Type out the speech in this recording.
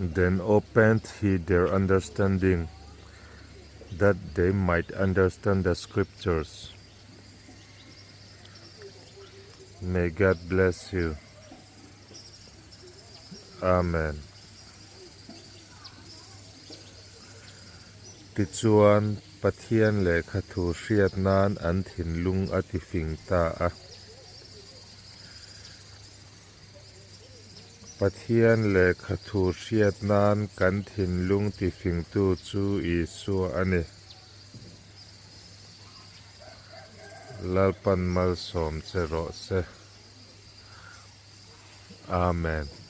Then opened he their understanding that they might understand the scriptures. May God bless you. Amen. Tichuan, Pathian lehkha thu hriat nan an thinlung a tifing ta a. Pathian lehkha thu hriat nan kan thinlung tifingtu chu Isua a ni. Lalpan malsawm che rawh se. Amen.